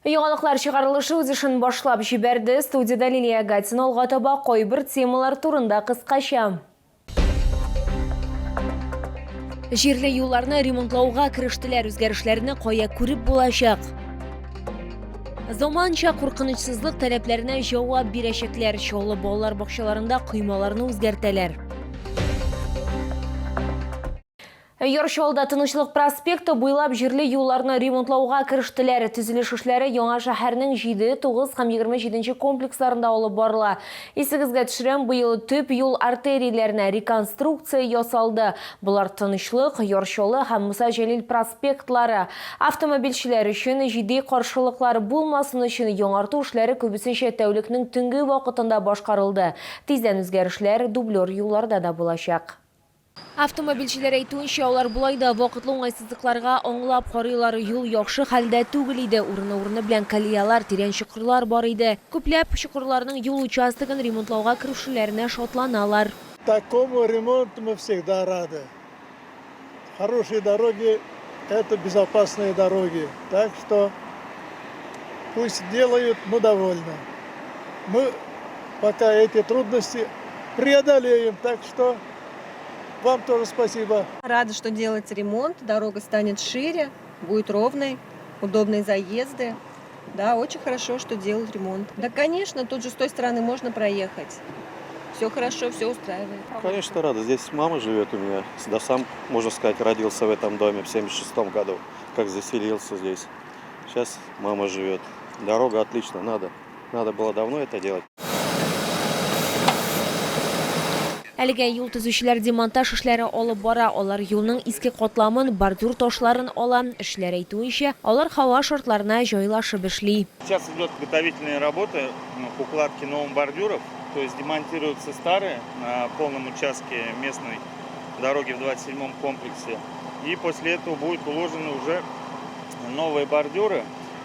Яңалыклар чыгарылышы үз эшен башлап җибәрде. Студиядә Лилия Гатина алга таба кайбер темалар турында кыскача. Җирле юлларны ремонтлауга керештеләр. Үзгәрешләрне кая күреп булачак? Заманча куркынычсызлык таләпләренә җавап бирәчәкләр. Чаллы балалар бакчаларында коймаларны үзгәртәләр. Яр Чаллыда Тынычлык проспекты буйлап җирле юлларны ремонтлауга керештеләр. Төзелеш эшләре яңа шәһәрнең 7, 9 һәм 27 нче комплексларында алып барыла. Исегезгә төшерәм, быел төп юл артерияләренә реконструкция ясалды. Болар Тынычлык, Яр Чаллы һәм Муса Җәлил проспектлары. Автомобильчеләр өчен җитди каршылыклар булмасын өчен яңарту эшләре күбесенчә тәүлекнең төнге вакытында башкарылды. Тиздән үзгәрешләр дублер юлларда да булачак. Автомобильчеләр әйтүенчә, алар болай да вакытлы уңайсызлыкларга аңлап карыйлар, юл яхшы хәлдә түгел иде, урыны-урыны белән колеялар, тирән чокырлар бар иде. Күпләп чокырларның юл участогын ремонтлауга керешүләренә шатланалар. Такому ремонту мы всегда рады. Хорошие дороги, это безопасные дороги. Так что пусть делают, мы довольны. Мы пока эти трудности преодолеем, так что вам тоже спасибо. Рада, что делается ремонт, дорога станет шире, будет ровной, удобные заезды. Да, очень хорошо, что делают ремонт. Да, конечно, тут же с той стороны можно проехать. Все хорошо, все устраивает. Конечно, рада. Здесь мама живет у меня. Да сам, можно сказать, родился в этом доме в 76 году, как заселился здесь. Сейчас мама живет. Дорога отлично, надо. Надо было давно это делать. Әлегә юл төзүчеләр демонтаж эшләре алып бара. Алар юлның иске катламын, бордюр ташларын ала. Эшчеләр әйтүенчә, алар һава шартларына җайлашып эшли. Сейчас идет подготовительные работы к укладке новых бордюров, то есть демонтируются старые на полном участке местной дороги в 27-м комплексе. И после этого будут уложены уже новые бордюры.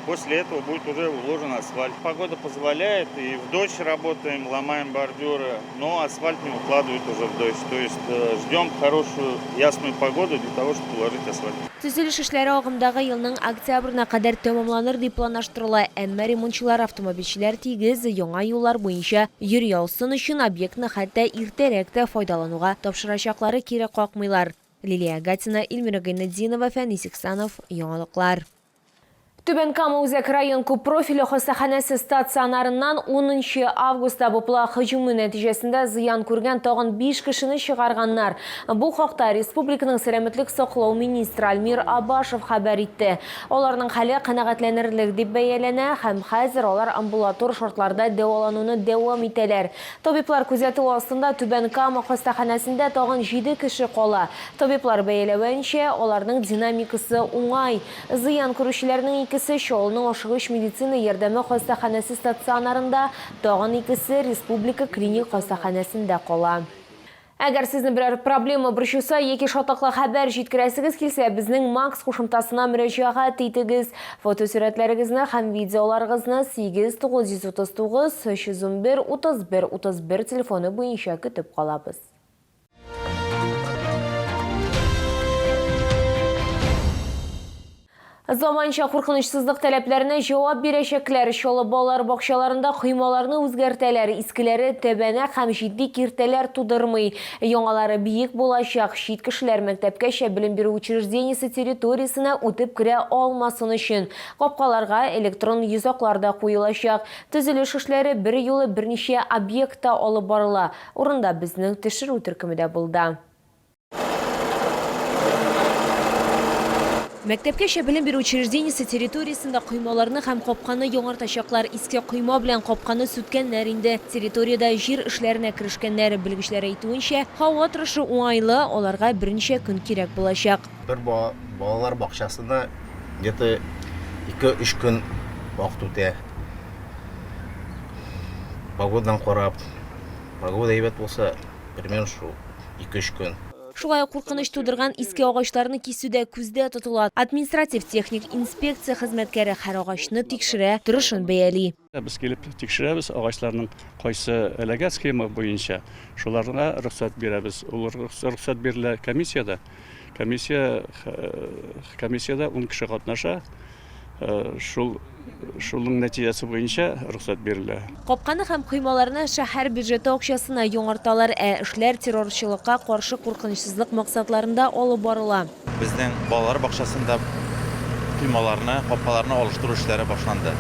После этого будет уже уложен асфальт. Погода позволяет, и в дождь работаем, ломаем бордюры, но асфальт не укладывают уже в дождь. То есть э, ждем хорошую, ясную погоду для того, чтобы уложить асфальт. Төзелеш эшләре агымдагы елның октябренә кадәр тәмамланыр дип планлаштырыла, әмма ремонтчылар автомобильчеләр тигез яңа юллар буенча йөри алсын өчен объектны хәтта иртәрәк тә файдалануга тапшырачаклары кире какмыйлар. Лилия Гатина, Эльмира Гайнетдинова, Фәнис Ихсанов, Яңалыклар. Түбән Кама үзәк район күппрофильле хастаханәсе стационарыннан 10 нчы августта БПЛА һөҗүме нәтиҗәсендә зыян күргән тагын 5 кешене чыгарганнар. Бу хакта республиканың сәламәтлек саклау министры Альмир Абашев хәбәр итте. Аларның хәле канәгатьләнерлек дип бәяләнә һәм хәзер алар амбулатор шартларда дәвалануны дәвам итәләр. Табиблар күзәтүе астында Түбән Кама хастаханәсендә тагын җиде кеше кала. Табиблар бәяләвенчә, аларның динамикасы уңай. Зыян күрүчеләрнең икесе Чаллының ашыгыч медицина ярдәме хастаханәсе стационарында, тагын икесе Республика клиник хастаханәсендә кала. Әгәр сезне берәр проблема борчыса яки шатлыклы хәбәр җиткерәсегез килсә, безнең Макс кушымтасына мөрәҗәгать итегез. Фотосурәтләрегезне һәм видеоларыгызны 8 939 311 31 31 телефоны буенча көтеп калабыз. Заманча куркынычсызлык таләпләренә җавап бирәчәкләр. Чаллы балалар бакчаларында коймаларны үзгәртәләр. Искеләре тәбәнәк һәм җитди киртәләр тудырмый. Яңалары биек булачак. Чит кешеләр мәктәпкәчә белем бирү учреждениесе территориясенә үтеп керә алмасын өчен, капкаларга электрон йозаклар да куелачак. Төзелеш эшләре берьюлы берничә объектта алып барыла. Урында безнең төшерү төркеме дә булды. Мәктәпкәчә белем бирү учреждениесе территориясендә коймаларны һәм капканы яңартачаклар. Иске койма белән капканы сүткәннәр инде. Территориядә җир эшләренә керешкәннәр. Белгечләр әйтүенчә, һава торышы уңайлы, аларга берничә көн кирәк булачак. Бер балалар бакчасына где-то ике-өч көн вакыт үтә. Погодадан карап, погода әйбәт булса, примерно шул ике-өч көн. Шулай ук куркыныч тудырган иске агачларны кисү дә күздә тотыла. Административ-техник инспекция хезмәткәре һәр агачны тикшерә, торышын бәяли. Без килеп тикшерәбез, агачларның кайсы эләгә схема буенча, шуларга рөхсәт бирәбез. Ул рөхсәт бирелә комиссиядә. Комиссия, комиссиядә ун кеше катнаша. Шул шулның нәтиҗәсе буенча рөхсәт бирелә. Капканы һәм коймаларны шәһәр бюджеты акчасына яңарталар, ә эшләр террорчылыкка каршы куркынычсызлык максатларында алып барыла. Безнең балалар бакчасында коймаларны, капкаларны алыштыру эшләре башланды.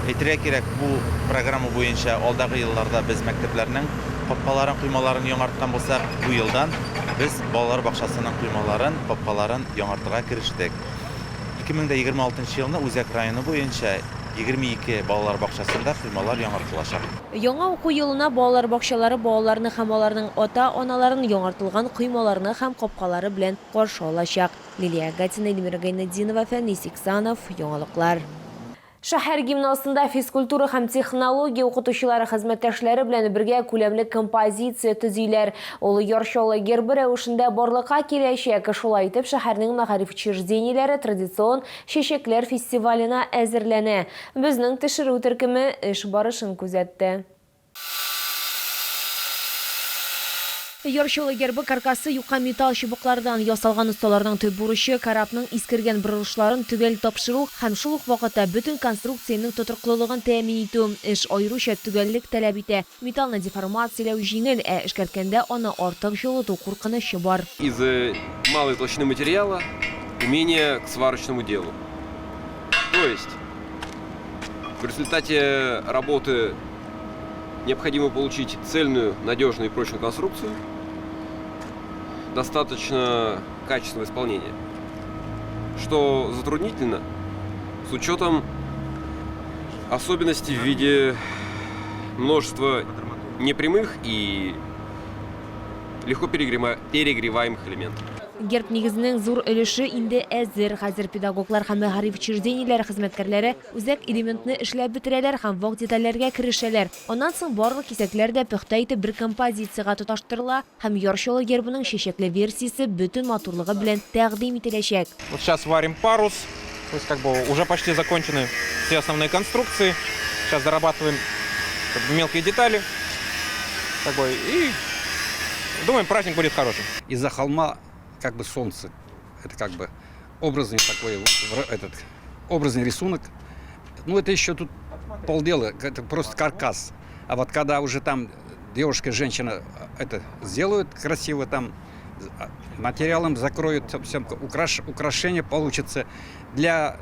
Әйтергә кирәк, бу программа буенча алдагы елларда без мәктәпләрнең капкаларын, коймаларын яңарткан булсак, бу елдан без балалар бакчасының коймаларын, капкаларын яңартырга керештек. 2026 нчы елны Үзәк районы буенча 22 балалар бакчасында коймалар яңартылачак. Яңа уку елына балалар бакчалары балаларны һәм аларның ата-аналарын яңартылган коймаларны һәм капкалары белән каршы алачак. Лилия Гатина, Эльмира Гайнетдинова, Фәнис Иксанов, Яңалыклар. Шәһәр гимназында физкультура һәм технология укытучылары хезмәттәшләре белән бергә күләмле композиция төзиләр. Ул Яр Чаллы гербы рәвешендә барлыкка киләчәк. Шулай итеп, шәһәрнең мәгариф учреждениеләре традицион Чәчәкләр фестиваленә әзерләнә. Безнең төшерү төркеме эш барышын күзәтте. Яр Чаллы гербы каркасы юка металл чыбыклардан ясалган. Осталарның төп бурычы, корабның искергән борылышларын төгәл тапшыру һәм шул ук вакытта бөтен конструкциянең тотрыклылыгын тәэмин итү. Эш аеруча төгәллек таләп итә. Металлны деформацияләү җиңел, ә эшкәрткәндә аны артык җылыту куркынычы бар. Из малой толщины материала умение к сварочному делу. То есть в результате работы необходимо получить цельную, надежную и прочную конструкцию, достаточно качественного исполнения, что затруднительно с учетом особенностей в виде множества непрямых и легко перегреваемых элементов. Герб нигезенең зур өлеше инде әзер. Хәзер педагоглар һәм мәгариф учреждениеләре хезмәткәрләре үзәк элементны эшләп бетерәләр һәм вак детальләргә керешәләр. Аннан соң барлык кисәкләр дә пөхтә итеп бер композициягә тоташтырыла һәм Яр Чаллы гербының чәчәкле версиясе бөтен матурлыгы белән тәкъдим ителәчәк. Вот сейчас варим парус, то есть как бы уже почти закончены все основные конструкции. Сейчас дорабатываем как бы мелкие детали. Как бы, и думаем, праздник будет хороший. Из-за холма как бы солнце. Это как бы образный такой этот, образный рисунок. Ну, это еще тут полдела, это просто каркас. А вот когда уже там девушка, женщина это сделают красиво там, материалом закроют, все, украшение получится для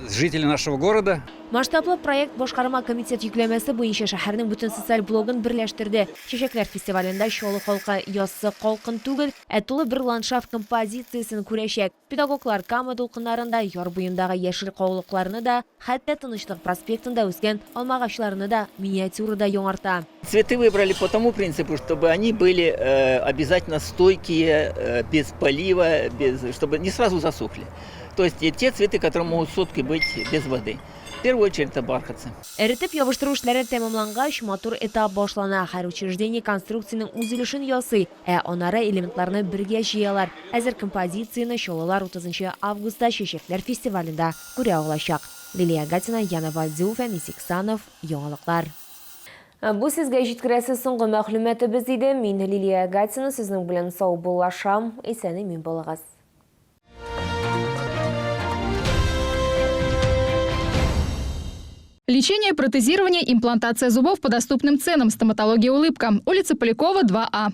жителей нашего города. Масштаблы проект башкарма комитет йөкләмәсе буенча шәһәрнең бөтен социаль блогын берләштерде. Чәчәкләр фестивалендә Чаллы халкы яссы калкын түгел, ә тулы бер ландшафт композициясен күрәчәк. Педагоглар Кама дулкыннарын да, яр буендагы яшел каулыкларны да, хәтта Тынычлык проспектында үскән алмагачларны да миниатюрада яңарта. Цветы выбрали по тому принципу, чтобы они были обязательно стойкие, без полива, без, чтобы не сразу засохли. То есть те цветы, которые могут сутки быть без воды. В первую очередь это бархатцы. Эретеп ябыштыру эшләре тәмамлангач, матур этап башлана. Һәр учреждение конструкциянең үз өлешен ясый, ә аннары элементларны бергә җыялар. Әзер композицияне чаллылар 30 августта Чәчәкләр фестивалендә күрә алачак. Лилия Гатина, Яна Вадюф, Әнис Иксанов, Яңалыклар. Бу сезгә җиткерәсе соңгы мәгълүматыбыз иде. Мин Лилия Гатина сезнең белән саубуллашам. Исән-имин булыгыз. Лечение, протезирование, имплантация зубов по доступным ценам. Стоматология «Улыбка». Улица Полякова, 2А.